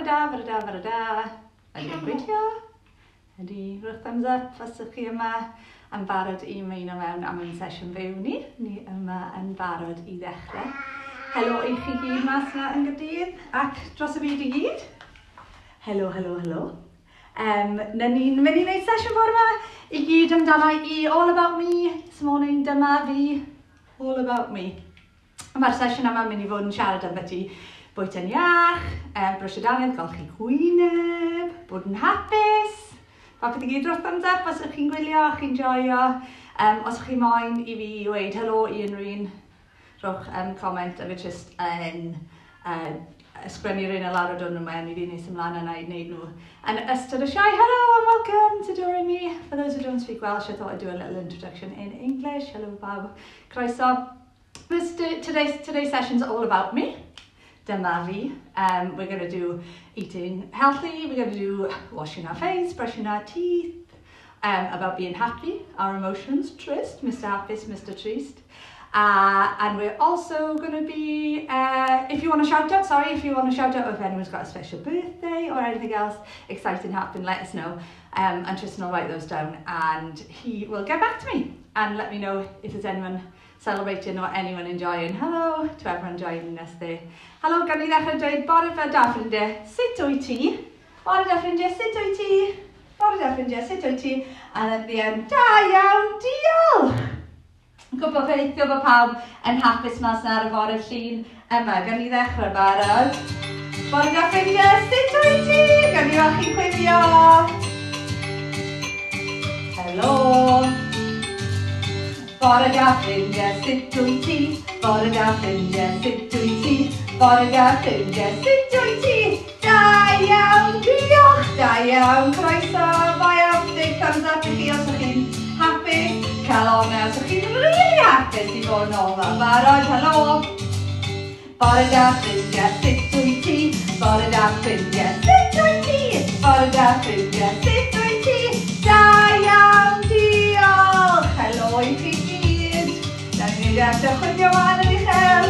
da, bore da, bore da. Ydy yn gweithio? Ydy, rhowch thumbs up os ydych chi yma yn barod i ymuno mewn am ein sesiwn fyw ni. Ni yma yn barod i ddechrau. Helo i chi gyd mas yna yn Gaerdydd ac dros y byd i gyd. Helo, helo, helo. Na ni'n mynd i wneud sesiwn bore yma i gyd amdano i, all about me. This morning, dyma fi, all about me. Mae'r sesiwn yma yn mynd i fod yn siarad am beth i bwyta'n iach, brwsio dannedd, golchi gwyneb, bod yn hapus. Popeth i gyd, rhowch thumbs up os ydych chi'n gwylio, chi'n joio. Os ydych chi moyn i fi weud helo i unrhyw un, rhowch comment a fi jyst yn ysgrifennu rheina lawr o dod nhw mewn i fi nes ymlaen a na i wneud nhw yn ystod y sioe. Hello and welcome to Doremi. For those who don't speak Welsh, I thought I'd do a little introduction in English. Hello, bawb. Croeso. Today's session's all about me. Dyma fi. We're going to do eating healthy, we're going to do washing our face, brushing our teeth, about being happy, our emotions, Trist, Mr. Hapus, Mr. Trist. And we're also going to be, if you want to shout out, sorry, if you want to shout out if anyone's got a special birthday or anything else exciting happen, let us know. And Tristan will write those down and he will get back to me and let me know if there's anyone celebrating or anyone enjoying. Hello to everyone joining us there. Hello, gan i ddechrau dweud bore da, ffrindiau, sut wyt ti? Bore da, ffrindiau, sut wyt ti? Bore da, ffrindiau, sut wyt ti? And at the end, da iawn, diolch! Gobeithio bod pawb yn hapus mas na ar y fore Llun yma. Gan i ddechrau, barod? Bore da, ffrindiau, sut wyt ti? Gan i weld chi'n chwifio. Helo! Bore da, ffrindiau, sut wyt ti? Bore da, ffrindiau, sut wyt ti? Bore da, ffrindiau, sut wyt ti? Da iawn, diolch! Da iawn, croeso, da iawn, big thumbs up i chi os ydych chi'n hapus. Calonnau os ydych chi'n really hapus i fod nôl 'ma. Barod, helo! Bore da, ffrindiau, sut wyt ti? Bore da, ffrindiau, sut wyt ti? Bore da, ffrindiau, sut wyt ti? Da iawn, diolch! Helo i chi gyd. Na ni'n neud e eto, chwifio mlaen yn uchel.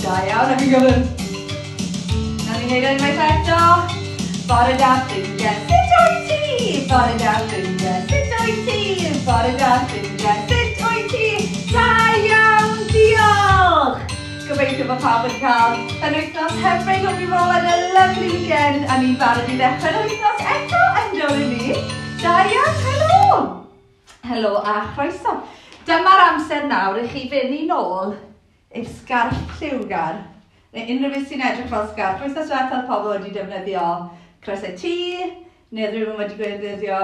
Da iawn, a fi'n gofyn. Na ni'n neud e unwaith eto. Bore da, ffrindiau, sut wyt ti? Bore da, ffrindiau, sut wyt ti? Bore da, ffrindiau, sut wyt ti? Da iawn, diolch! Gobeithio bod pawb wedi cael penwythnos hyfryd. Hope you've all had a lovely weekend a ni'n barod i ddechrau'r wythnos eto yn dod ni. Da iawn, helo! Helo a chroeso. Dyma'r amser nawr i chi fynd i nôl eich sgarff lliwgar, neu unrhyw beth sy'n edrych fel sgarff. Wythnos diwethaf pobl wedi defnyddio crysau T, neu oedd rhywun wedi defnyddio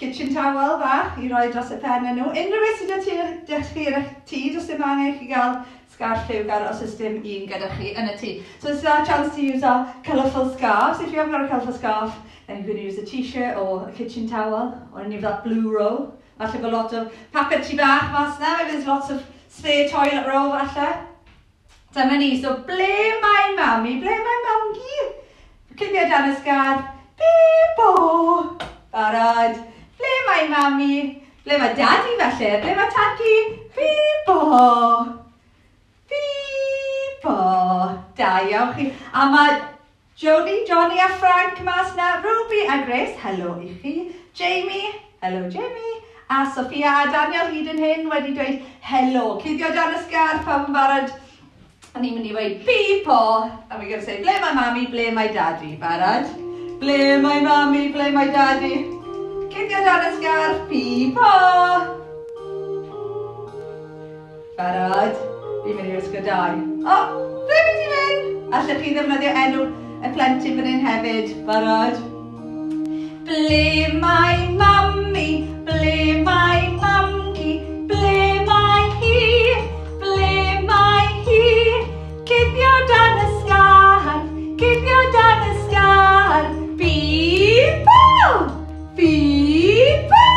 kitchen towel fach i roi dros y pen nhw. Unrhyw beth sydd gyda chi yn eich tŷ, does dim angen i chi gael sgarff lliwgar os oes dim un gyda chi yn y tŷ. So this is our chance to use our colourful scarves. If you haven't got a colourful scarf, then you can use a T-shirt or a kitchen towel or any of that blue roll. Falle bod lot o papur tŷ bach mas na, maybe there's lots of spare toilet roll falle. Dyma ni, so ble mae mami, ble mae mamgu? Cuddio dan y sgarff, Bibo! Barod. Ble mae mami? Ble mae dadi falle? Ble mae tadcu? Bibo! Bibo! Da iawn chi. A mae Jodie, Johnny a Frank mas na. Ruby a Grace, helo i chi. Jamie, hello, Jamie. A Sophia a Daniel hyd yn hyn wedi dweud helo. Cuddio dan y sgarff, pawb yn barod? A ni'n mynd i weud "Bipo". A we're going to say, "Ble mae mami, ble mae dadi?" Barod? Ble mae mami, ble mae dadi? Cuddio dan y sgarff, Bipo! Barod? Fi'n mynd i wisgo dau. O, ble mynd i fynd? Allech chi ddefnyddio enw y plentyn fan hyn hefyd. Barod? Ble mae mami? Ble mae mamgu? Ble mae hi? Ble mae hi? Cuddio dan y sgarff, cuddio dan y sgarff. Bipo! Bipo!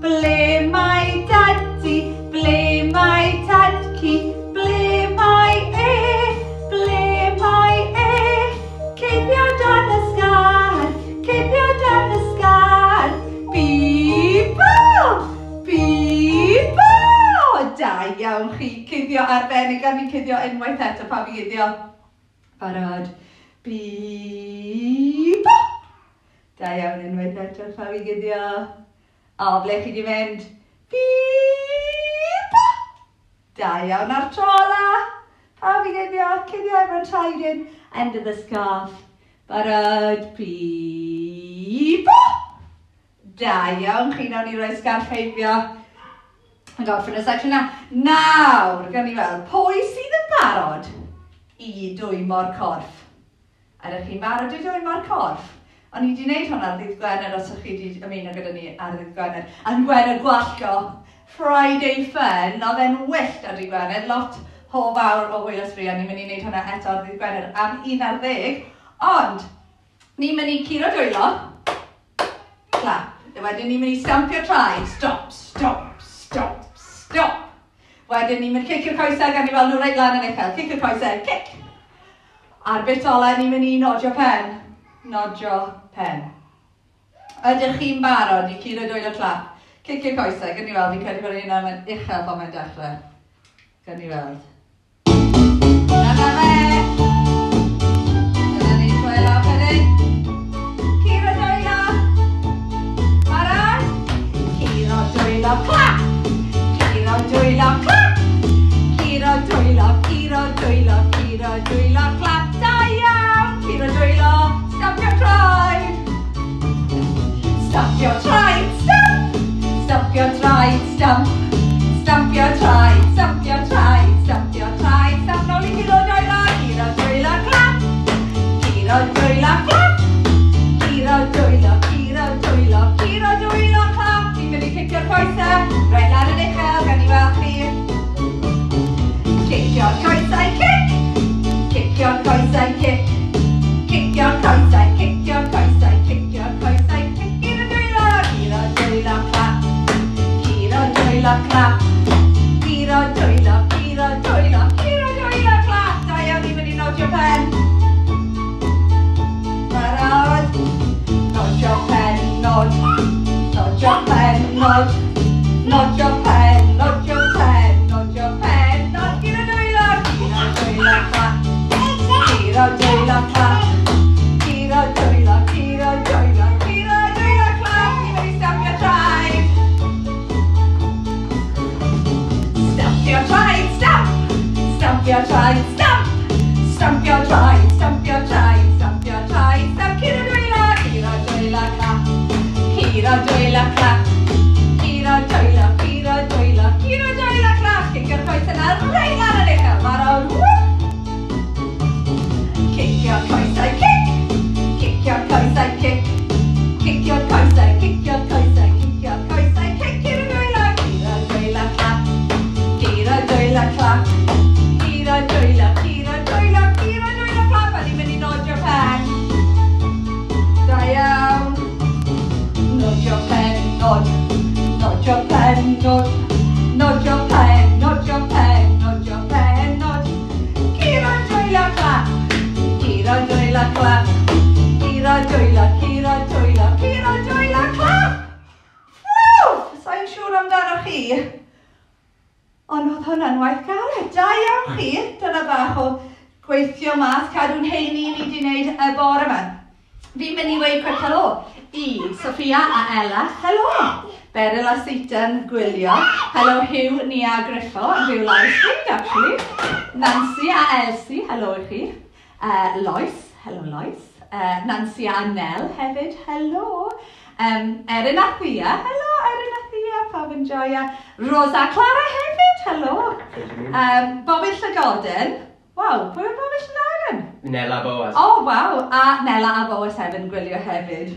Ble mae dadi? Ble mae tadcu? Ble mae e? Ble mae e? Cuddio dan y sgarff, cuddio dan y sgarff. Bipo! Bipo! Da iawn chi, cuddio arbennig, a fi'n cuddio unwaith eto pan fi guddio. Barod. Bipo! Da iawn unwaith eto, pawb i guddio. O, ble chi di mynd? Pip! Da iawn ar tro ola. Pawb i guddio, cuddio efo'r traed in. End of the scarf. Barod, pip! Da iawn, chi nawn ni roi sgarff heibio. Yn gorffen y section na. Nawr, gan ni weld, pwy sydd yn barod i dwymo'r corff? Ydych chi'n barod i dwymo'r corff? O'n i wedi gwneud hwnna ar ddydd Gwener os ydych chi wedi ymuno gyda ni ar ddydd Gwener. A'n Gwener gwallgo, Friday Fun, oedd e'n wyllt ar dydd Gwener, lot ho fawr o hwyl a sbri, a ni'n mynd i wneud hwnna eto ar ddydd Gwener am 11. Ond, ni'n mynd i curo dwylo, clap. Wedyn ni'n mynd i stampio traed, stop, stop, stop, stop. Wedyn ni'n mynd i cicio'r coesau, gan i weld nhw reit lan yn uchel. Cicio'r coesau, cic. A'r bit ola, ni'n mynd i nodio pen. Nodio pen. Ydych chi'n barod i curo dwylo clap? Cicio'r coesau, gan i weld, fi'n credu bod un yma'n uchel pan mae'n dechrau. Gan i weld. Dyna fe! Dyna ni, troi lawr chydig. Curo dwylo. Barod? Curo dwylo, clap! Curo dwylo, clap! Curo dwylo, curo dwylo, curo dwylo, clap! Da iawn! Curo dwylo, stampio traed! Stampio traed, stamp! Stampio traed, stamp! Stampio traed, stampio traed, stampio traed, stamp! Nôl i curo dwylo, curo dwylo, clap! Curo dwylo, clap! Curo dwylo, curo dwylo, curo dwylo, clap! Ni'n mynd i cicio'r coesau, reit lan yn uchel, gan i weld chi. Cicio'r coesau, cic! Cicio'r coesau, cic! Cicio'r coesau, cicio'r coesau, cicio'r coesau, cic! Curo dwylo, curo dwylo, clap! Curo dwylo, clap! Curo dwylo, curo dwylo, curo dwylo, clap! Da iawn, ni'n mynd i nodio pen. Barod? Nodio pen, nod. Nodio pen, nod. Nodio pen, nodio pen, nodio pen, nod. Curo dwylo, curo dwylo, clap. Curo dwylo, clap. Curo dwylo, curo dwylo, curo dwylo, clap. Ni'n mynd i stampio traed. Stampio traed, stamp! Stampio traed, stamp! Stampio traed, stampio traed, stampio traed, stamp. Curo dwylo, curo dwylo, clap. Curo dwylo, clap. Curo dwylo, curo dwylo, curo dwylo, clap. Cicio'r coesau yna reit lan yn uchel. Barod, whoop! Cicio'r coesau, cic! Cicio'r coesau, cic! Cicio'r coesau, cicio'r coesau, cicio'r coesau, cic! Curo dwylo, curo dwylo, clap. Curo dwylo, clap. Curo dwylo, curo dwylo, curo dwylo, clap. A ni'n mynd i nodio pen. Da iawn. Nodio pen, nod. Nodio pen, nod. Nodio pen, nodio pen, nodio pen, nod. Curo dwylo, clap. Curo dwylo, clap. Curo dwylo, curo dwylo, curo dwylo, clap. Ww! Sa'n siŵr amdano chi. Ond oedd hwnna'n waith galed. Da iawn chi. Dyna bach o gweithio mas, cadw'n heini ni wedi wneud y bore yma. Fi'n mynd i weud quick hello i Sophia a Ella. Helo! Beryl a Satan gwylio. Hello Hugh, Nia a Griffo, yn byw live stream actually. Nancy a Elsie, helo i chi. Lois, hello Lois. Nancy a Nell hefyd, helo. Erin a Thea, helo Erin a Thea, pawb yn joio. Rosa a Clara hefyd, helo. Bobby Llygoden, waw, pwy yw Bobby Llygoden? Nella Boas. O, oh, waw, a Nella a Boas hefyd yn gwylio hefyd.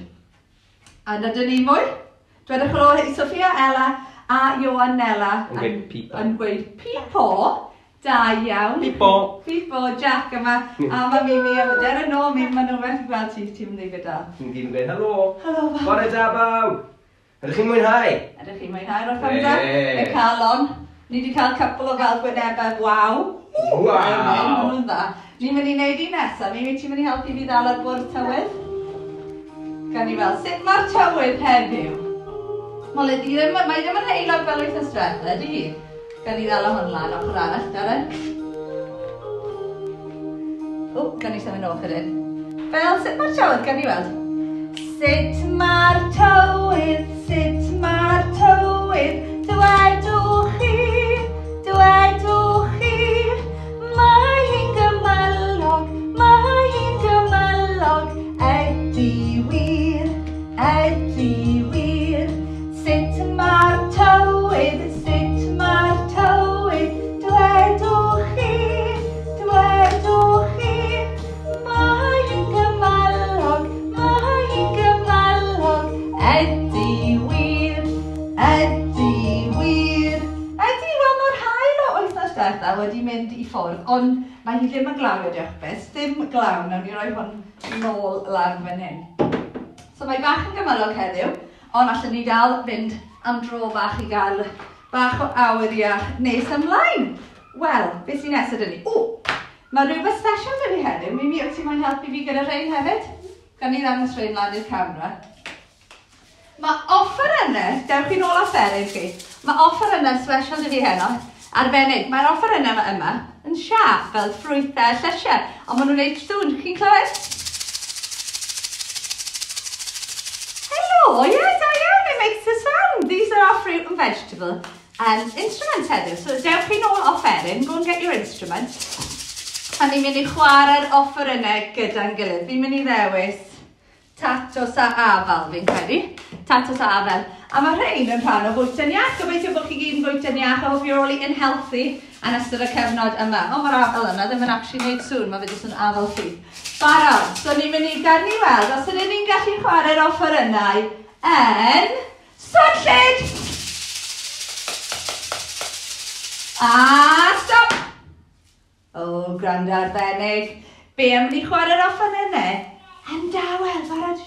A na dyn ni mwy. Dwedwch helo i Sophia, Ella a Ioan Nella. Yn gweud pipo. Yn gweud pipo. Da iawn. Pipo. Pipo, Jack yma. A mae Mimi, a mae Deryn o, mi maen nhw methu gweld ti, ti'n mynd i gyda. Ni'n gyd yn gweud helo. Helo, bawb. Bore da, bawb. Ydych chi'n mwynhau? Ydych chi'n mwynhau o'r thumbs up? Y calon. Ni wedi cael couple o fel gwynebau, waw. Waw. Maen nhw'n dda. Ni'n mynd i wneud un nesaf. Mimi, ti'n mynd i helpu fi ddal ar bwrdd tywydd? Gan i weld, sut mae'r tywydd heddiw? Wel, ydi ddim, mae ddim yn heulog fel wythnos diwetha, ydy hi? Gan i ddal o hwn lan ochr arall, Darren. O, gan i symud nôl chydig. Fel, sut mae'r tywydd? Gan i weld. Sut mae'r tywydd, sut mae'r tywydd, dwedwch chi, dwedwch chi. Mae hi'n gymylog, mae hi'n gymylog, ydy wir, ydy wir. Sut mae'r tywydd, sut mae'r tywydd, dwedwch chi, dwedwch chi. Mae hi'n gymylog, mae hi'n gymylog, ydy wir, ydy wir. Ydy, wel mae'r haul o wythnos diwetha wedi mynd i ffwrdd, ond mae hi ddim yn glawio, diolch byth, ddim glaw, nawn ni roi hwn nôl lan fan hyn. So mae bach yn gymylog heddiw, ond allwn ni dal fynd am dro bach i gael bach o awyr iach nes ymlaen. Wel, beth sy'n nesaf 'da ni? O, mae rhywbeth special 'da ni heddiw. Mimi, wyt ti moyn helpu fi gyda rhain hefyd? Gan ni ddangos rhain lan i'r camera. Mae offerynnau, dewch chi nôl offeryn chi. Mae offerynnau special 'da fi heno, arbennig. Mae'r offerynnau yma yn siâp fel ffrwythau a llysiau, ond maen nhw'n gwneud sŵn. Chi'n clywed? Hello, yeah, da iawn, it makes a sound. These are our fruit and vegetable instruments heddiw. So dewch chi nôl offeryn, go and get your instrument. A ni'n mynd i chwarae'r offerynnau gyda'n gilydd. Fi'n mynd i ddewis tatws a afal, fi'n credu. Tatws a afal. A mae rhain yn rhan o fwyta'n iach. Gobeithio bod chi gyd yn fwyta'n iach. I hope you're all eating healthy yn ystod y cyfnod yma. O, mae'r afal yna ddim yn actually gwneud sŵn. Mae fe jyst yn afal ffrwyth. Barod. So ni'n mynd i gael ni weld os ydyn ni'n gallu chwarae'r offerynnau yn swnllyd. A stop. O, gwrando arbennig. Be am ni chwarae'r offerynnau yn dawel, barod.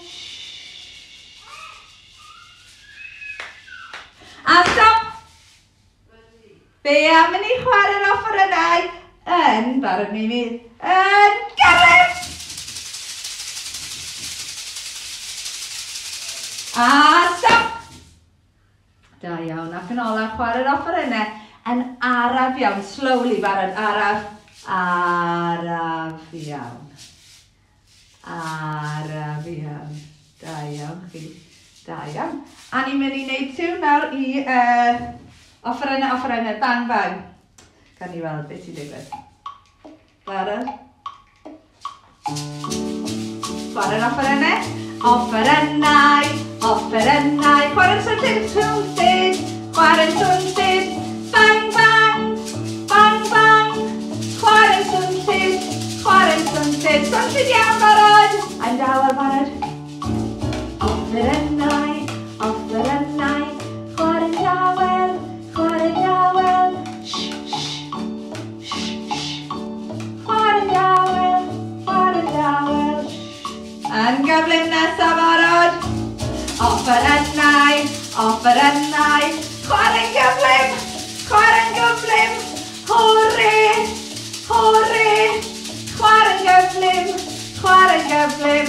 A stop. Be am ni chwarae'r offerynnau yn, barod Mimi, yn gyflym. A stop. Da iawn, ac yn ola chwarae'r offerynnau yn araf iawn, slowly, barod, araf, araf iawn. Araf iawn. Da iawn chi. Da iawn. A ni'n mynd i wneud tiwn nawr i offerynnau, offerynnau, bang, bang. Gan ni weld beth sy'n digwydd. Barod? Chwarae'r offerynnau. Offerynnau, offerynnau. Chwarae'r swnllyd, swnllyd. Chwarae'r swnllyd. Bang, bang. Bang, bang. Chwarae'r swnllyd. Chwarae'r swnllyd. Swnllyd iawn, barod. Yn dawel, barod. Offerynnau, offerynnau. Chwarae'n dawel, chwarae'n dawel. Shh, shh, shh, shh. Chwarae'n dawel, chwarae'n dawel. Shh. Yn gyflym nesaf, barod. Offerynnau, offerynnau. Chwarae'n gyflym, chwarae'n gyflym. Hwre, hwre. Chwarae'n gyflym, chwarae'n gyflym.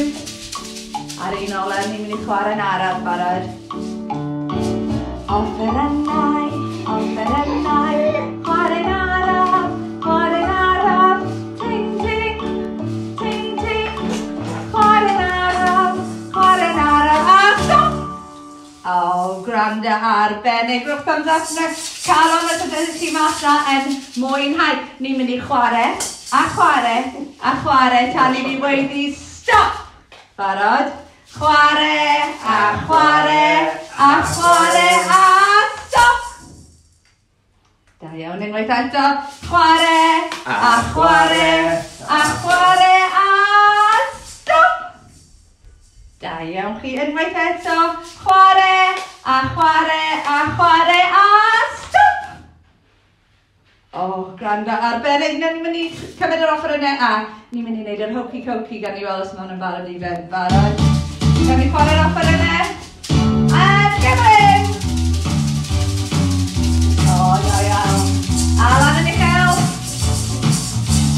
A'r un ola, ni'n mynd i chwarae'n araf, barod. Offerynnau, offerynnau, chwarae'n araf, chwarae'n araf. Ting, ting, ting, ting. Chwarae'n araf, chwarae'n araf, a stop! O, gwrando arbennig. Rhowch thumbs up na calon os ydych chi mas na yn mwynhau. Ni'n mynd i chwarae, a chwarae, a chwarae tan i ni weiddi stop! Barod? Chwarae, a chwarae, a chwarae, a stop! Da iawn, unwaith eto. Chwarae, a chwarae, a chwarae, a stop! Da iawn chi, unwaith eto. Chwarae, a chwarae, a chwarae, a stop! O, gwrando arbennig. Nawr ni'n mynd i cymryd yr offerynnau a ni'n mynd i wneud yr hokey cokey gan i weld os mae hwn yn barod i fynd. Barod? Gan ni chwarae'r offerynnau. Yn gyflym! O, da iawn. A lan yn uchel.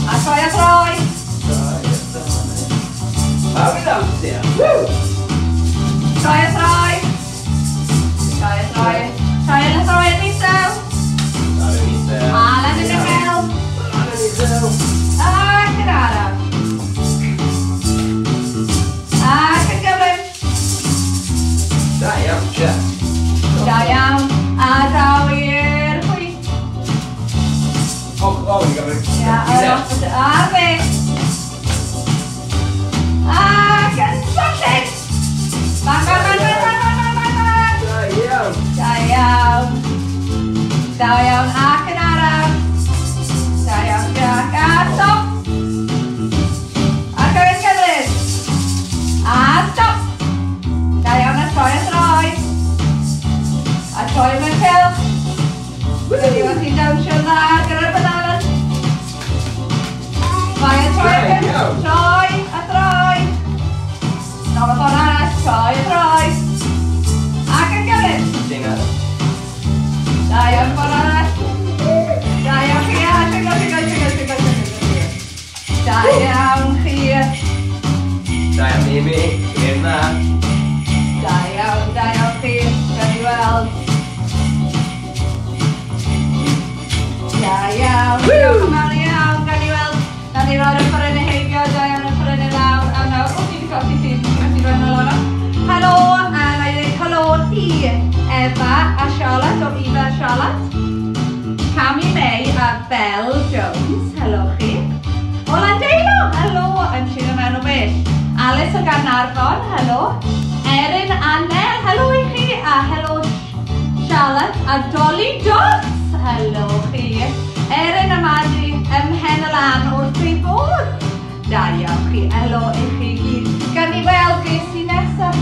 A troi a throi. Pawb i ddawnsio. Woo! Troi a throi. Troi a throi. Troi a throi yn isel. Lan yn isel. A lan yn uchel. Lan yn isel. Ac yn araf. Ac yn gyflym. Da iawn, ac yn araf. Da iawn, Jack. A stop. Ac yn gyflym. A stop. Da iawn, a troi a throi. A troi mewn cylch. Ydy, mae chi'n dawnsio'n dda gyda'r bananas. Mae yn troi a cylch. Troi a throi. Nôl y ffordd arall, troi a throi. Ac yn gyflym. Da iawn, ffordd arall. Da iawn chi, a sigo, sigo, sigo, sigo, sigo, sigo. Da iawn chi. Da iawn, Mimi. Yn dda. Da iawn chi. Gawn ni weld. Da iawn. Diolch yn fawr iawn. Gawn ni weld. Gawn ni roi'r offerynnau heibio. Da iawn, offerynnau lawr. A nawr, o, ti wedi colli llun. Ti'n methu rhoi nhw lawr. Helo, a na i ddweud helo i Efa a Charlotte, o Eva a Charlotte. Cami May a Belle Jones, helo chi. O Landeilo, helo, yn trin mewn o bell. Alice o Gaernarfon, helo. Erin a Nel, helo i chi. A helo Charlotte a Dolly Dots, helo chi. Erin a Madi ym Mhen y Lan wrth ei bodd. Da iawn chi, helo i chi gyd. Gan ni weld beth sy'n nesaf.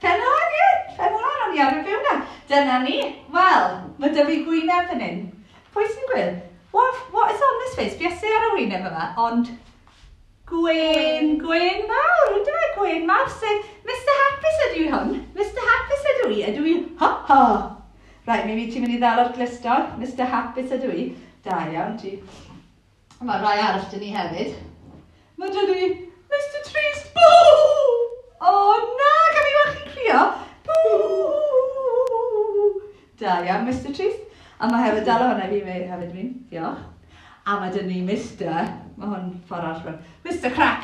Pen y Lan, ie. Pen y Lan, o'n i ar y byw na. Dyna ni. Wel, mae 'da fi gwyneb fan hyn. Pwy sy'n gweld? What is on this face? Buasai ar y wyneb yma, ond gwên, gwên mawr, ynddo fe? Gwên mawr sydd... Mr Hapus ydw i hwn. Mr Hapus ydw i, ydw i, ha ha. Right, Mimi, ti'n mynd i ddal o'r glustog. Mr Hapus ydw i. Da iawn ti. Mae rhai arall dyn ni hefyd. Mae dyn ni Mr Trist. Boo! O na, gan i weld chi'n crio. Boo! Da iawn, Mr Trist. A mae hefyd dal o hwnna fi hefyd mi. Diolch. A mae dyn ni Mr. Mae hwn ffordd arall rwan. Mr Crack.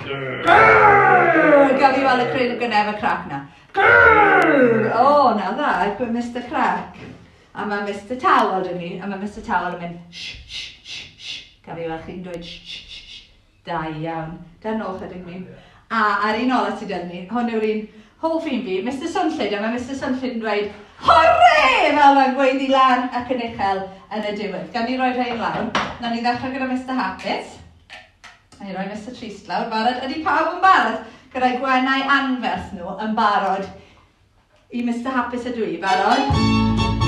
Gaf i weld y cryn gynnef y crac na. O, na dda, Mr Crack. A mae Mr Towel dyn ni. A mae Mr Towel yn mynd sh, sh, sh, sh. Gaf i weld chi'n dweud sh, sh, sh, sh. Da iawn. Da nôl chydig mi. A ar un ola sydd dyn ni, hwn yw'r un hoff un fi, Mr Swnllyd, a mae Mr Swnllyd yn dweud hwrê! Fel mae'n gweiddi lan ac yn uchel yn y diwedd. Gan ni roi rhain lawr. Nawn ni ddechrau gyda Mr Hapus. Na ni roi Mr Trist lawr. Barod? Ydy pawb yn barod? Gyda'i gwenau anferth nhw yn barod i Mr Hapus ydw i. Barod?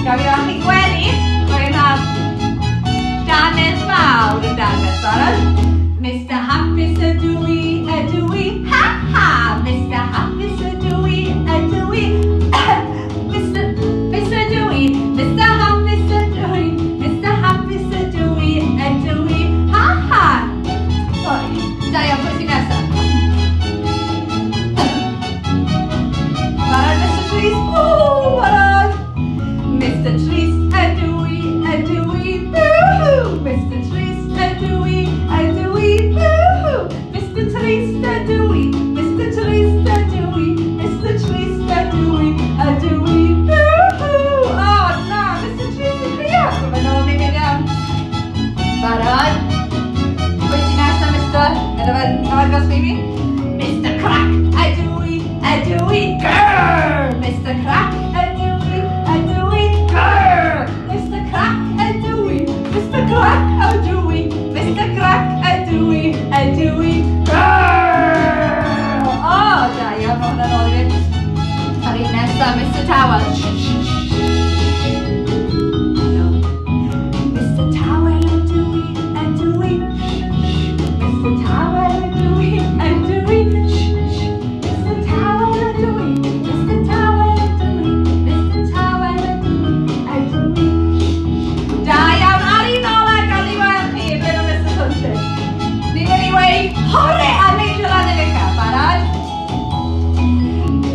Gawn ni weld chi gwenu. Gwen ar dannedd fawr yn dangos. Barod? Mr Hapus ydw i, ydw i, ha ha! Mr Hapus ydw i, ydw i, Mr ydw i, Mr Hapus ydw i, Mr Hapus ydw i, ydw i, ha ha! Sorry, da iawn, pwy sy'n nesaf? Barod, Mr Trist, woo, barod! Mr Trist ydw i, ydw i, boo-hoo! Mr Trist ydw i, ydw i, boo-hoo! Mr Trist ydw i, Mr Trist ydw i, Mr Trist ydw i, ydw i, boo-hoo! O na, Mr Trist yn crio! Mae'n ôl ni'n mynd iawn. Barod? Pwy sy'n nesaf, Mr? Yna fe'n agos, Mimi? Mr Crack ydw i, ydw i, grrr! Mr Crack ydw i, ydw i, grrr! Mr Crack ydw i, Mr Crack ydw i, Mr Crack ydw i, ydw i, grrr! O, da iawn, mae hwnna'n ôl i fynd. A'r un nesaf, Mr Towel. Shh, shh, shh, shh. Mr Towel ydw i, ydw i, shh, shh. Mr Towel ydw i, ydw i, shh, shh. Mr Towel ydw i, Mr Towel ydw i, Mr Towel ydw i, ydw i, shh, shh. Da iawn, a'r un ola, gawn ni weld chi, ble mae Mr Swnllyd. Ni'n mynd i weud, hwrê, a neidio lan yn uchel, barod?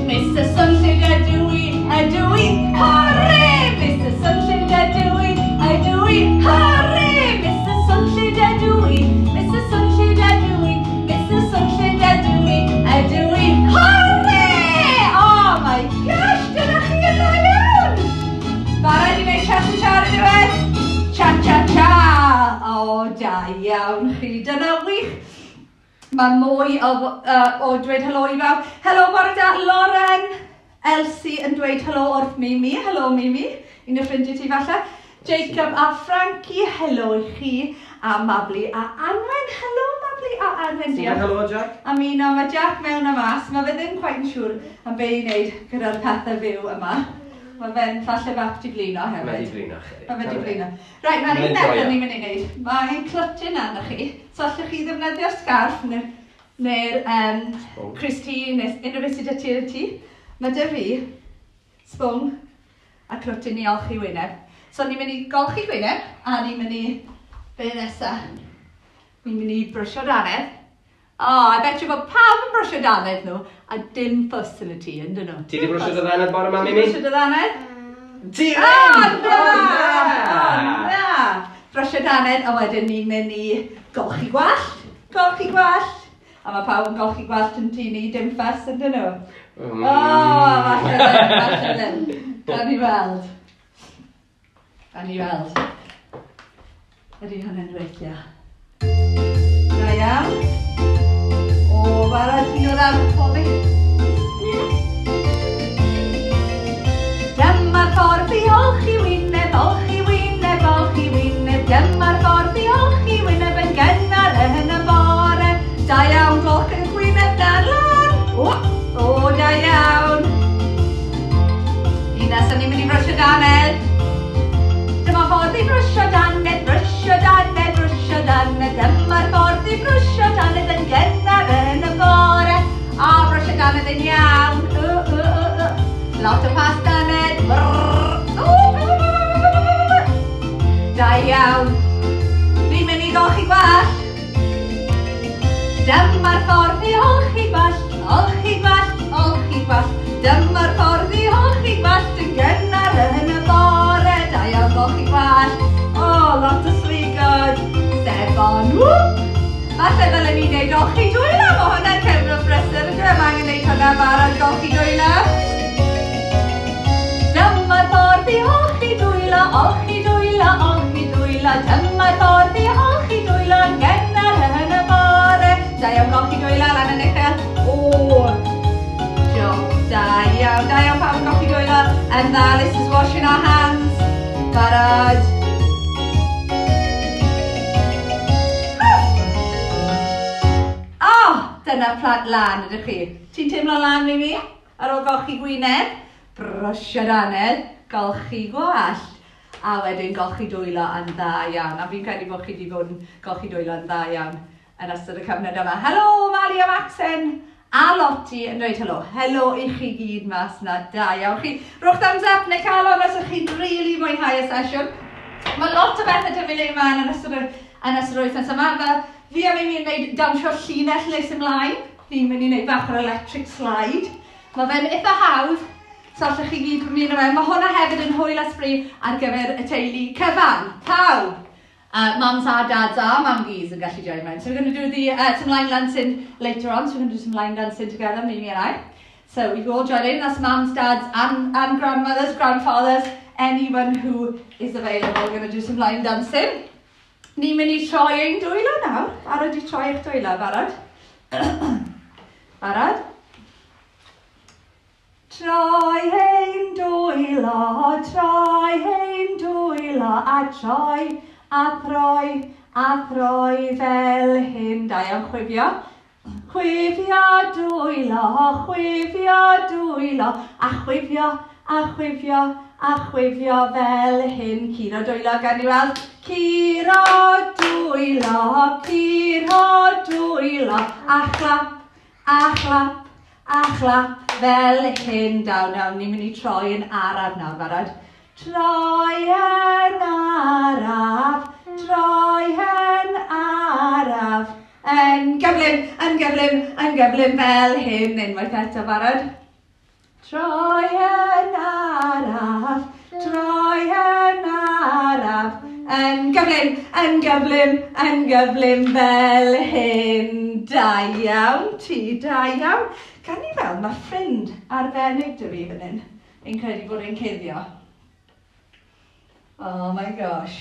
Mr Swnllyd ydw i, ydw i, hwrê! Mr Swnllyd ydw i, ydw i, hwrê! Mr Swnllyd ydw i, Mr Swnllyd ydw i, Mr Swnllyd ydw i, ydw i, hwrê! Oh my gosh, dyna chi yn dda iawn! Barod i wneud cha-cha-cha ar y diwedd? Cha-cha-cha! O, da iawn chi, dyna wych! Mae mwy o dweud helo i bawb. Helo, bore da, Lauren. Elsie yn dweud helo wrth Mimi. Helo, Mimi. Un o ffrindiau ti falle. Jacob a Frankie, helo i chi. A Mabli a Anwen, helo Mabli a Anwen. Diolch. Helo Jack. A mi no, mae Jack mewn a mas. Mae fe ddim quite yn siŵr am be i wneud gyda'r pethau fyw yma. Mae fe'n falle bach di blino hefyd. Mae di blino chydig. Mae fe di blino. Right, mae'n un beth ni'n mynd i wneud. Mae ein clutchyn arnoch chi. So allwch chi ddefnyddio'r scarf neu'r Christine neu unrhyw beth sydd 'da ti yn y tŷ. Mae 'da fi sbwng a clwtyn i olchi wyneb. So ni'n mynd i golchi gwyneb a ni'n mynd i, be nesa? Ni'n mynd i brwsio dannedd. Oh, I bet you bod pawb yn brwsio dannedd nhw a dim ffws yn y tŷ, yn dyn nhw? Ti di brwsio dy ddannedd bore ma, Mimi? Ti brwsio dy ddannedd? Ti ddim! Oh, na! Oh, na! Brwsio dannedd a wedyn ni'n mynd i golchi gwallt. Golchi gwallt. A mae pawb yn golchi gwallt yn tŷ ni, dim ffys yn dyn nhw. Oh, falle ddim, falle ddim. Gawn ni weld. Gawn ni weld. Ydy hwnna'n gweithio? Da iawn. O, barod ti'n dod am pobi? Dyma'r ffordd i olchi wyneb, olchi wyneb, olchi wyneb. Dyma'r ffordd i olchi wyneb yn gynnar yn y bore. Da iawn, golch y gwyneb dan lan. O, o, da iawn. Un nesaf ni'n mynd i brwsio dannedd. Dyma ffordd i brwsio dannedd, brwsio dannedd, brwsio dannedd. Dyma'r ffordd i brwsio dannedd yn gynnar yn y bore. A brwsio dannedd yn iawn. Lot o past dannedd. Da iawn. Ni'n mynd i golchi gwallt. Dyma'r ffordd i olchi gwallt, olchi gwallt, olchi gwallt. Dyma'r ffordd i olchi gwallt yn gynnar yn y bore. Da iawn, golchi gwallt. O, lot o swigod. Sebon, whoop. Falle ddylen ni wneud olchi dwylo. Mae hwnna'n cyfnod brysur. Ydw i angen gwneud hwnna barod, golchi dwylo. Dyma'r ffordd i olchi dwylo, olchi dwylo, olchi dwylo. Dyma'r ffordd i olchi dwylo yn gynnar yn y bore. Da iawn, golchi dwylo lan yn uchel. O, job, da iawn pawb yn golchi dwylo. And dda, this is washing our hands. Barod. Oh, dyna plant lan, ydych chi. Ti'n teimlo lan, Mimi? Ar ôl golchi gwyneb, brwsio dannedd, golchi gwallt. A wedyn golchi dwylo yn dda iawn. A fi'n credu bod chi wedi bod yn golchi dwylo yn dda iawn yn ystod y cyfnod yma. Helo, Mali a Maxen a Lottie yn dweud helo. Helo i chi gyd mas na, da iawn chi. Rhowch thumbs up neu calon os ydych chi'n really mwynhau y sesiwn. Mae lot o bethau 'da fi ymlaen yn ystod yr wythnos yma. Fel fi a Mimi yn gwneud dawnsio llinell nes ymlaen. Fi'n mynd i wneud bach o'r electric slide. Mae fe'n eitha hawdd. So allwch chi gyd mynd ymlaen. Mae hwnna hefyd yn hwyl a sbri ar gyfer y teulu cyfan. Pawb! Mums a dads a mam-gus yn gallu join mewn. So we're going to do the some line dancing later on. So we're going to do some line dancing together, Mimi and I. So we can all join in. That's mums, dads and grandmothers, grandfathers, anyone who is available. We're going to do some line dancing. Ni'n mynd i troi ein dwylo nawr. Barod i troi eich dwylo, barod? Barod? Troi ein dwylo, troi ein dwylo, a troi, a throi, a throi fel hyn. Da iawn, chwifio. Chwifio dwylo, chwifio dwylo, a chwifio, a chwifio, a chwifio fel hyn. Curo dwylo, gan i weld. Curo dwylo, curo dwylo, a chlap, a chlap, a chlap fel hyn. Daw, nawr, ni'n mynd i troi yn araf nawr, barod. Troi yn araf, troi yn araf. Yn gyflym, yn gyflym, yn gyflym fel hyn. Unwaith eto, barod. Troi yn araf, troi yn araf. Yn gyflym, yn gyflym, yn gyflym fel hyn. Da iawn ti, da iawn. Gan i fel, mae ffrind arbennig 'da fi fan hyn. Fi'n credu bod e'n cuddio. Oh my gosh.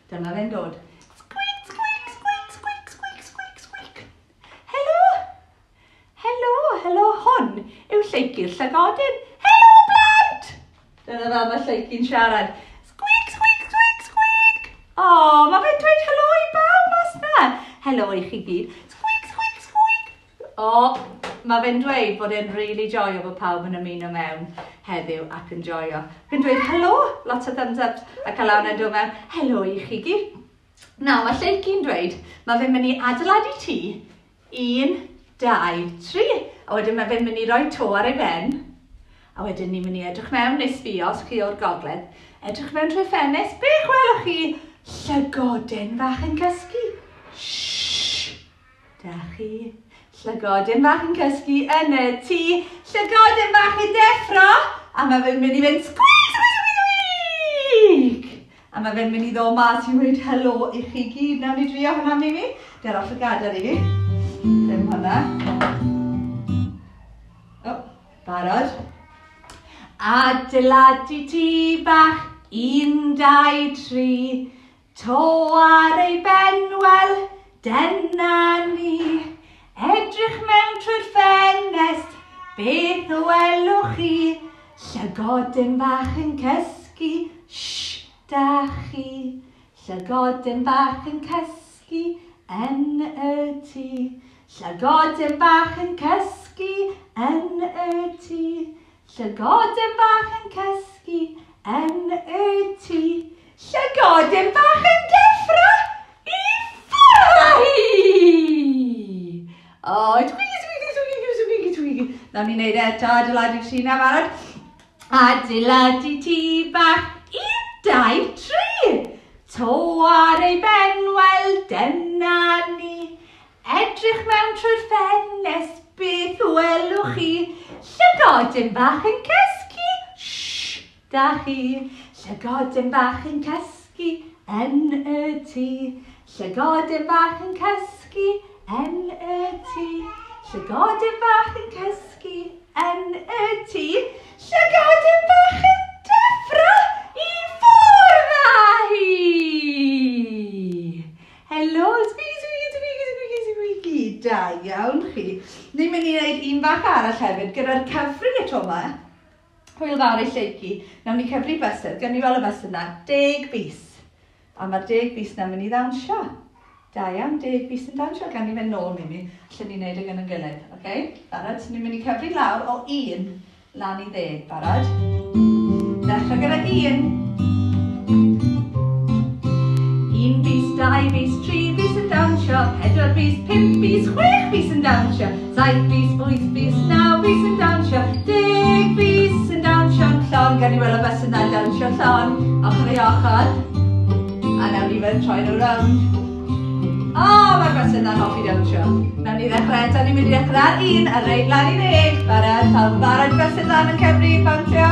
Dyma fe'n dod. Squeak, squeak, squeak, squeak, squeak, squeak, squeak. Helo! Helo, helo, hwn yw Lleucu'r Llygodyn. Helo, blant! Dyna fel mae Lleucu'n siarad. Squeak, squeak, squeak, squeak. O, oh, mae fe'n dweud helo i bawb mas na. Helo i chi gyd. Squeak, squeak, squeak. O, oh, mae fe'n dweud bod e'n really joio bod pawb yn ymuno mewn heddiw ac yn joio. Fe'n dweud helo, lot o thumbs ups ac Alana yn dod mewn, helo i chi gyd. Nawr, mae Lleucu'n dweud, mae fe'n mynd i adeiladu tŷ, 1, 2, 3. A wedyn mae fe'n mynd i roi to ar ei ben. A wedyn ni'n mynd i edrych mewn neu sbio os chi o'r gogledd. Edrych mewn trwy ffenest, be chwelwch chi? Llygoden fach yn cysgu. Shhh! Da chi. Llygoden fach yn cysgu yn y tŷ. Llygoden fach yn deffro. A mae fe'n mynd i fynd squeak, squeak, squeak, squeak. A mae fe'n mynd i ddod mas i weud helo i chi gyd. Nawn ni drio hwnna, Mimi. Der off y gadair i fi. Ddim hwnna. Oh, barod. Adeiladu tŷ bach, 1, 2, 3. To ar ei ben, wel, dyna ni. Edrych mewn trwy'r ffenest, beth welwch chi? Llygoden bach yn cysgu, shh, da chi. Llygoden bach yn cysgu yn y tŷ. Llygoden bach yn cysgu yn y tŷ. Llygoden bach yn cysgu yn y tŷ. Llygoden bach yn deffro i ffwrdd â hi! O, twigi, twigi, twigi, twigi, twigi. Nawn ni wneud eto, adeiladu tŷ na barod. Adeiladu tŷ bach, 1, 2, 3. To ar ei ben, wel, dyna ni. Edrych mewn trwy'r ffenest, beth welwch chi? Llygoden bach yn cysgu, shh, da chi. Llygoden bach yn cysgu yn y tŷ. Llygoden bach yn cysgu yn y tŷ. Llygoden bach yn cysgu yn y tŷ. Llygoden bach yn deffro i ffwrdd â hi! Helo, squeaky, squeaky, squeaky, squeaky, squeaky. Da iawn chi. Ni'n mynd i wneud un bach arall hefyd gyda'r cyfri y tro yma. Hwyl fawr i Lleucu. Nawn ni cyfri bysedd. Gawn ni weld y bysedd na. 10 bys. A mae'r 10 bys na'n mynd i ddawnsio. Da iawn, 10 bys yn dawnsio. Gawn ni fynd nôl, Mimi. Allen ni wneud e gan yn gilydd. Okay? Barod? So ni'n mynd i cyfri lawr o 1 lan i 10. Barod? Dechrau gyda 1. 1 bys, 2 bys, 3 bys yn dawnsio, 4 bys, 5 bys, 6 bys yn dawnsio, 7 bys, 8 bys, 9 bys yn dawnsio, 10 bys yn dawnsio'n llon. Gawn ni weld y bys yna'n dawnsio llon, ochr i ochr. A nawn ni fynd troi nhw rownd. O, mae'r bys yna'n hoffi dawnsio. Nawn ni ddechrau eto, ni'n mynd i ddechrau ar 1 a reit lan i 10. Barod, pawb barod bysedd lan yn cyfri, bownsio.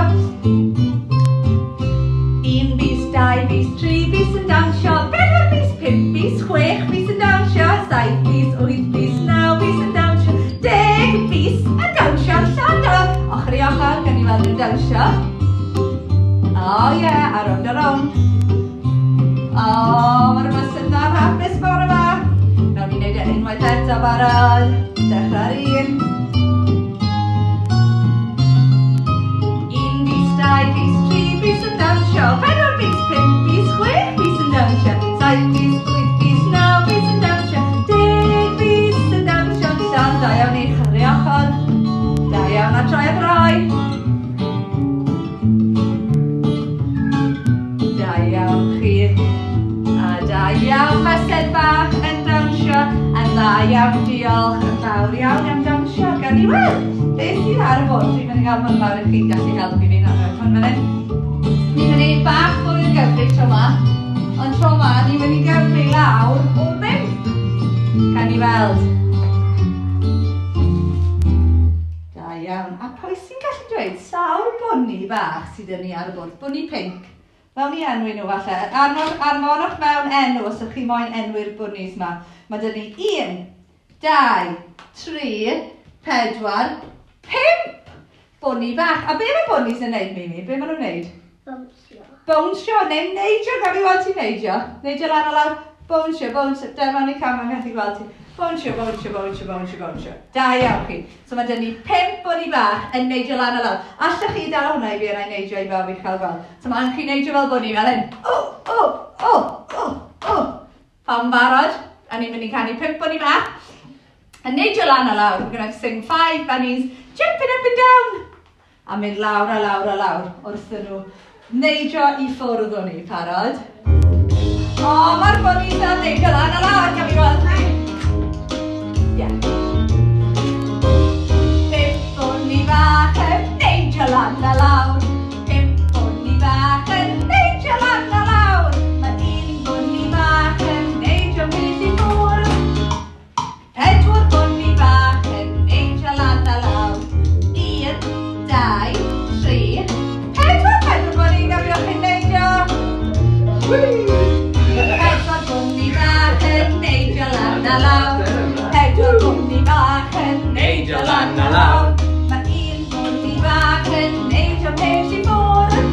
1 bys, 2 bys, 3 bys yn dawnsio, 4 bys, 5 bys, 6 bys yn dawnsio, 7 bys, 8 bys, 9 bys yn dawnsio, 10 bys yn dawnsio'n llond o ochr i ochr, gawn ni weld nhw'n dawnsio. O ie, a rownd a rownd. O, mae'r bysedd na'n hapus bore yma. Nawn ni wneud e unwaith eto, barod. Dechrau ar 1. 1 bys, 2 bys, 3 bys yn dawnsio, 4 bys, 5 bys, 6 bys yn dawnsio, 7 bys, 8 bys, 9 bys yn dawnsio, 10 bys yn dawnsio'n llon. Da iawn i chyrru ochr. Da iawn a troi a throi. Da iawn chi. A da iawn bysedd bach yn dawnsio. A dda iawn, diolch yn fawr iawn am dawnsio. Gawn ni weld beth sydd ar y bwrdd. Dwi'n mynd i gael hwn lawr i chi gallu helpu fi nawr. Hwn fan hyn. Ni'n mynd i bach fwy o gyfri tro yma. Ond tro yma, ni'n mynd i gyfri lawr o 5. Gawn ni weld. Da iawn. A pwy sy'n gallu dweud sawl bwni bach sydd yn ni ar y bwrdd? Bwni pinc. Mewn i enwi nhw falle. Anfonwch mewn enw os ydych chi moyn enwi'r bwnis yma. Mae dyn ni 1, 2, 3, 4, 5 bwni bach. A be mae bwnis yn neud, Mimi? Be maen nhw'n neud? Bownsio. Bownsio, neu neidio. Gaf i weld ti'n neidio? Neidio lan a lawr. Bownsio, bownsio. Der mewn i camera, methu gweld ti. Bownsio, bownsio, bownsio, bownsio, bownsio. Da iawn chi. So mae dyn ni 5 bunny bach yn neidio lan a lawr. Allwch chi dal hwnna i fi yna i neidio i fel fi'n cael gweld. So mae'n chi neidio fel bunny fel hyn. O, o, o, o, o. Pawb yn barod? A ni'n mynd i canu 5 bunny bach. A neidio lan a lawr. We're going to sing 5 bunnies, jumping up and down. A mynd lawr a lawr a lawr wrth nhw neidio i ffwrdd o'n ni. Parod? O, mae'r bunnies yn neidio lan a lawr. Gawn ni weld chi. Yeah. 5 bunny bach yn neidio lan a lawr. 5 bunny bach yn neidio lan a lawr. Mae 1 bunny bach yn neidio pell i ffwrdd. 4 bunny bach yn neidio lan a lawr. 1, 2, 3, 4, 4 bunny, gafiwch chi'n neidio. 4 bunny bach yn neidio lan a lawr. 4 bunny bach yn neidio lan a lawr. Mae 1 bunny bach yn neidio pell i ffwrdd.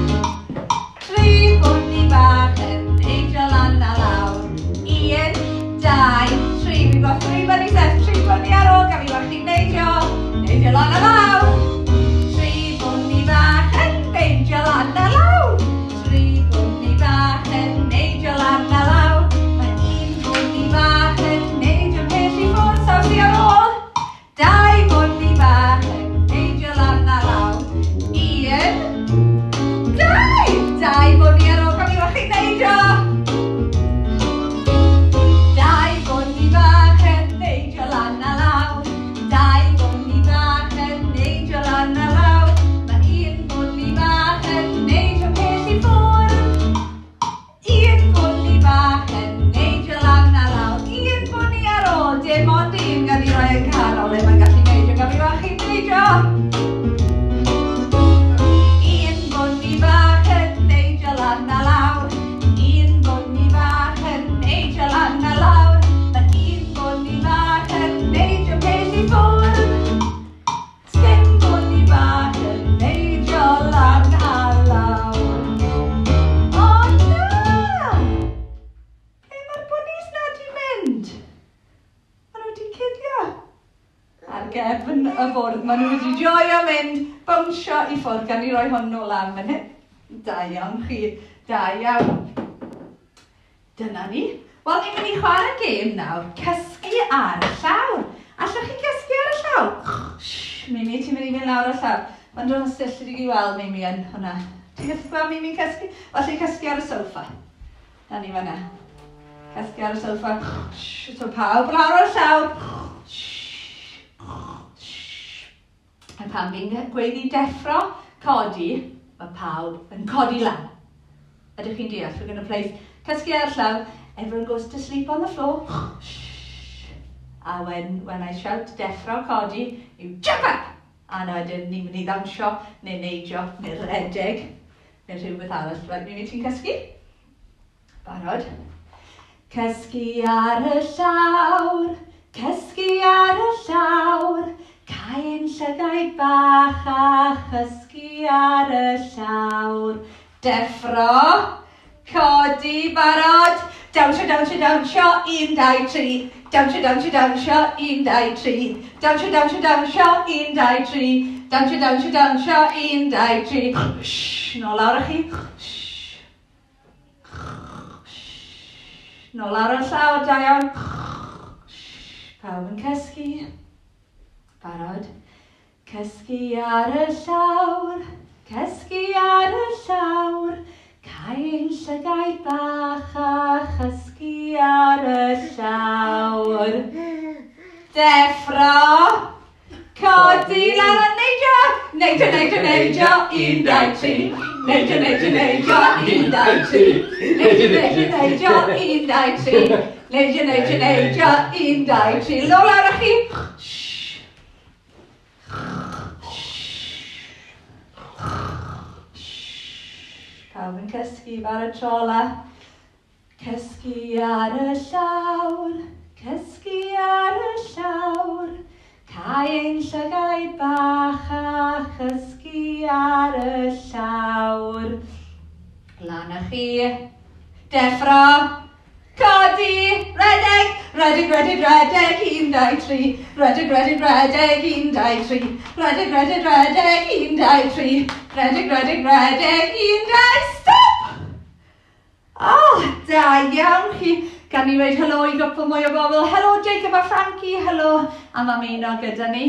3 bunny bach yn neidio lan a lawr. 1, 2, 3. We've got 3 bunnies left. 3 bunny ar ôl. Gawn ni weld chi'n neidio. Neidio lan a lawr. 3 bunny bach yn neidio lan a lawr. 3 bunny bach yn neidio lan a lawr. Mae 1 bunny bach yn neidio pell i ffwrdd. Sawl sy ar ôl? 2 bunny bach yn neidio lan a lawr. 1, 2, 2 bunny ar ôl. Gawn ni weld chi'n neidio. 2 bunny bach yn neidio lan a lawr. 2 bunny bach yn neidio lan a lawr. Mae 1 bunny bach yn neidio pell i ffwrdd. 1 bunny bach yn neidio lan a lawr. 1 bunny ar ôl. Dim ond un gan i roi yn canol le mae'n gallu neidio. Gawn ni weld chi'n neidio. 1 bunny bach yn neidio lan a lawr. 1 bunny bach yn neidio lan a lawr. Mae 1 bunny bach yn neidio pell i ffwrdd. Dim bunny bach yn neidio lan a lawr. O na! Ble mae'r bunnies na di mynd? Maen nhw wedi cuddio. Ar gefn y bwrdd, maen nhw wedi joio mynd, bownsio i ffwrdd. Gan i roi hwn nôl am fan hyn. Da iawn chi, da iawn. Dyna ni. Wel, ni'n mynd i chwarae gêm nawr, cysgu ar y llawr. Allwch chi cysgu ar y llawr? Shh, Mimi, ti'n mynd i fynd lawr y llawr. Mae'n dod yn still i weld Mimi yn hwnna. Ti'n gallu gweld Mimi'n cysgu? Falle cysgu ar y soffa. Na ni fan'na. Cysgu ar y soffa. Shh, so pawb lawr o'r llawr. Shh, shh. A pan fi'n gweiddi deffro, codi, mae pawb yn codi lan. Ydych chi'n deall? We're going to play cysgu ar y llawr. Everyone goes to sleep on the floor. Shh. A when I shout deffro, codi, you jump up! A na wedyn ni'n mynd i ddawnsio, neu neidio, neu redeg, neu rhywbeth arall. Right, Mimi, ti'n cysgu? Barod? Cysgu ar y llawr, cysgu ar y llawr, cau'n llygaid bach a chysgu ar y llawr. Deffro, codi, barod, dawnsio, dawnsio, dawnsio, 1, 2, 3. Dawnsio, dawnsio, dawnsio, 1, 2, 3. Dawnsio, dawnsio, dawnsio, 1, 2, 3. Dawnsio, dawnsio, dawnsio, 1, 2, 3. Shh, nôl lawr â chi. Shh. Shh. Nôl lawr o'r llawr, da iawn. Shh. Pawb yn cysgu. Barod. Cysgu ar y llawr, cysgu ar y llawr, cau'n llygaid bach a chysgu ar y llawr. Deffro, codi lan a neidio, neidio, neidio, neidio, 1, 2, 3. Neidio, neidio, neidio, 1, 2, 3. Neidio, neidio, neidio, 1, 2, 3. Neidio, neidio, neidio, 1, 2, 3. Lawr lawr â chi. Shh. Pawb yn cysgu, barod tro ola. Cysgu ar y llawr, cysgu ar y llawr, cau ein llygaid bach a chysgu ar y llawr. Lan â chi. Deffro, codi, redeg, Rhedeg, rhedeg, rhedeg, 1, 2, 3. Rhedeg, rhedeg, rhedeg, 1, 2, 3. Rhedeg, rhedeg, rhedeg, 1, 2, 3. Rhedeg, rhedeg, rhedeg, 1, 2, stop! Oh, da iawn chi. Gan ni weud helo i gwpl mwy o bobl. Helo Jacob a Frankie, helo am ymuno gyda ni.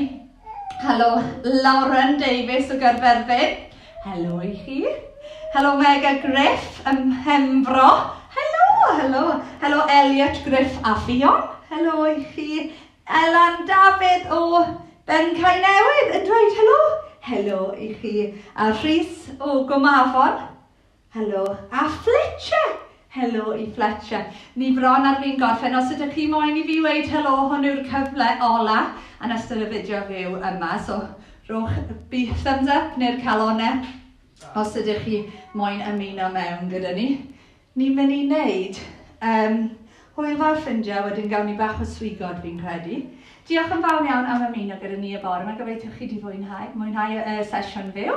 Helo Lauren Davies o Gaerfyrddin. Helo i chi. Helo Mega Griff ym Mhenfro. Helo, helo. Helo Elliot Griff a Ffion. Helo i chi. Elan Dafydd o Bencae Newydd yn dweud helo. Helo i chi. A Rhys o Gwmafon. Helo. A Fletcher. Helo i Fletcher. Ni bron ar fin gorffen. Os ydych chi moyn i fi weud helo, hwn yw'r cyfle ola yn ystod y fideo fyw yma. So, rhowch thumbs up neu'r calonau os ydych chi moyn ymuno mewn gyda ni. Ni'n mynd i wneud hwyl fawr ffrindiau, wedyn gawn ni bach o swigod fi'n credu. Diolch yn fawr iawn am ymuno gyda ni y bore. Mae gobeithio chi wedi mwynhau y sesiwn fyw.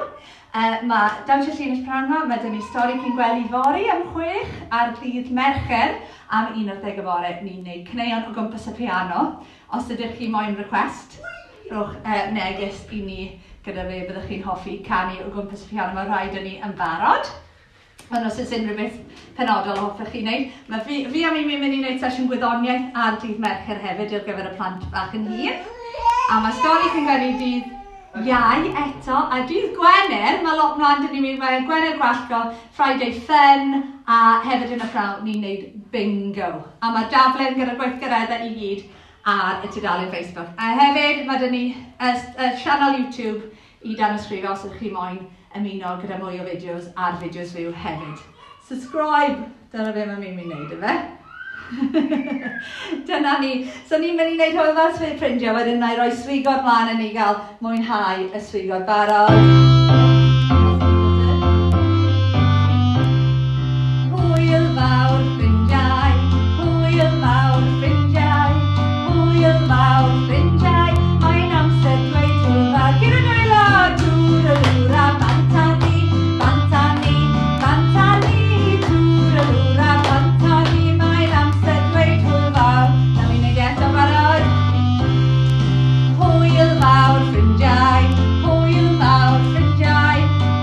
Mae Dawnsio Llinell Prynhawn 'ma, mae 'da ni stori cyn gwely fory am 6 ar ddydd Mercher am 11 y bore. Ni'n gwneud caneuon o gwmpas y piano. Os ydych chi moyn request, rhowch neges i ni gyda fe byddwch chi'n hoffi canu o gwmpas y piano. Mae rhai 'da ni yn barod. Ond os oes unrhyw beth penodol hoffech chi wneud, mae fi a Mimi'n mynd i wneud sesiwn gwyddoniaeth ar dydd Mercher hefyd ar gyfer y plant bach yn hŷn. A mae stori cyn gwely dydd Iau eto, a dydd Gwener, mae lot mlaen dyn ni'n mynd, mae Gwener Gwallgo, Friday Fun, a hefyd yn y prynhawn ni'n gwneud bingo. A mae daflen gyda'r gweithgareddau i gyd ar y tudalen Facebook. A hefyd mae 'da ni y sianel YouTube i danysgrifio os ydych chi moyn ymuno gyda mwy o fideos a'r fideos fyw hefyd. Subscribe! Dyna be mae Mimi'n neud, yfe? Dyna ni. So ni'n mynd i wneud hwyl fawr ffrindiau, wedyn na i roi swigod mlaen i ni gael mwynhau y swigod barod. Hwyl fawr ffrindiau, hwyl fawr ffrindiau, hwyl fawr ffrindiau, mae'n amser dweud hwyl fawr. Curo dwylo, twralwra, bant â ni, bant â ni, bant â ni, twralwra, bant â ni, mae'n amser dweud hwyl fawr. Na mi'n neud eto barod. Hwyl fawr ffrindiau, hwyl fawr ffrindiau,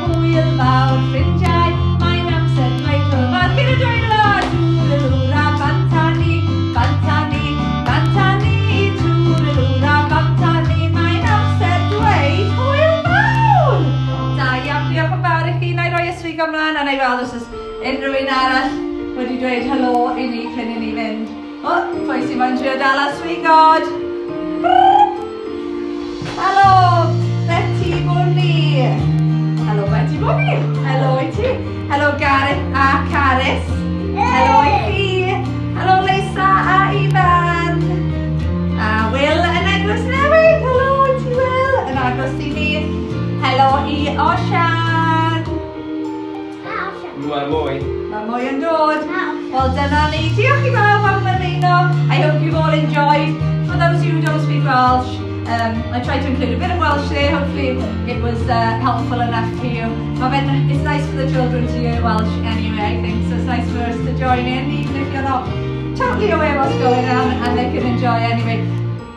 hwyl fawr ffrindiau, mae'n amser dweud hwyl fawr. Curo dwylo, twralwra, bant â ni, bant â ni, bant â ni, twralwra, bant â ni, mae'n amser dweud hwyl fawr. Da iawn, diolch yn fawr i chi. Na i roi y swig ymlaen a na i weld os oes unrhyw un arall wedi dweud helo i ni cyn i ni fynd. O, pwy sy'n moyn trio dala swigod? Helo, Betty Bwni. Helo Betty Bwni. Helo i ti. Helo Gareth a Caris. Helo i chi. Helo Lisa a Ifan. A Will yn Eglwys Newydd. Helo i ti Will. Yn agos i fi. Helo i Osian. Mae mwy. Mae mwy yn dod. Wel, dyna ni. Diolch i bawb am ymuno. I hope you've all enjoyed. For those who don't speak Welsh, I tried to include a bit of Welsh there. Hopefully it was helpful enough for you. It's nice for the children to hear Welsh anyway, I think. So it's nice for us to join in, even if you're not totally aware what's going on, and they can enjoy anyway.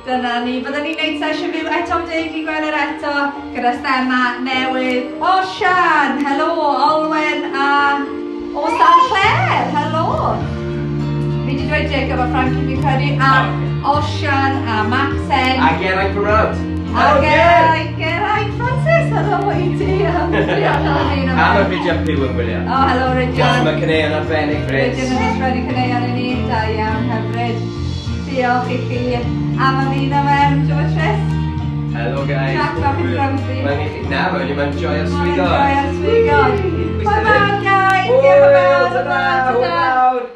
Dyna ni. Byddwn ni'n gwneud sesiwn fyw eto am dydd Gwener eto gyda thema newydd. Osian! Helo! Olwen a o San Clair! Helo! Fi wedi dweud Jacob a Frankie fi'n credu, a Osian a Maxen. A Geraint from Road. A Geraint, Geraint Francis, helo i ti. Diolch am ymuno. A mae Rhidian Pugh yn gwylio. O, helo Rhidian. Mae caneuon arbennig, Rhys. Rhidian yn ysgrifennu caneuon i ni, da iawn, hyfryd. Diolch i chi am ymuno mewn, Joe Tris. Hello guys. Jack bach yn grumpy. Mae'n i chi... Na, mae'n joio'r swigod. Mae'n joio'r swigod. Bye bye guys. Diolch yn fawr. Ta-ra.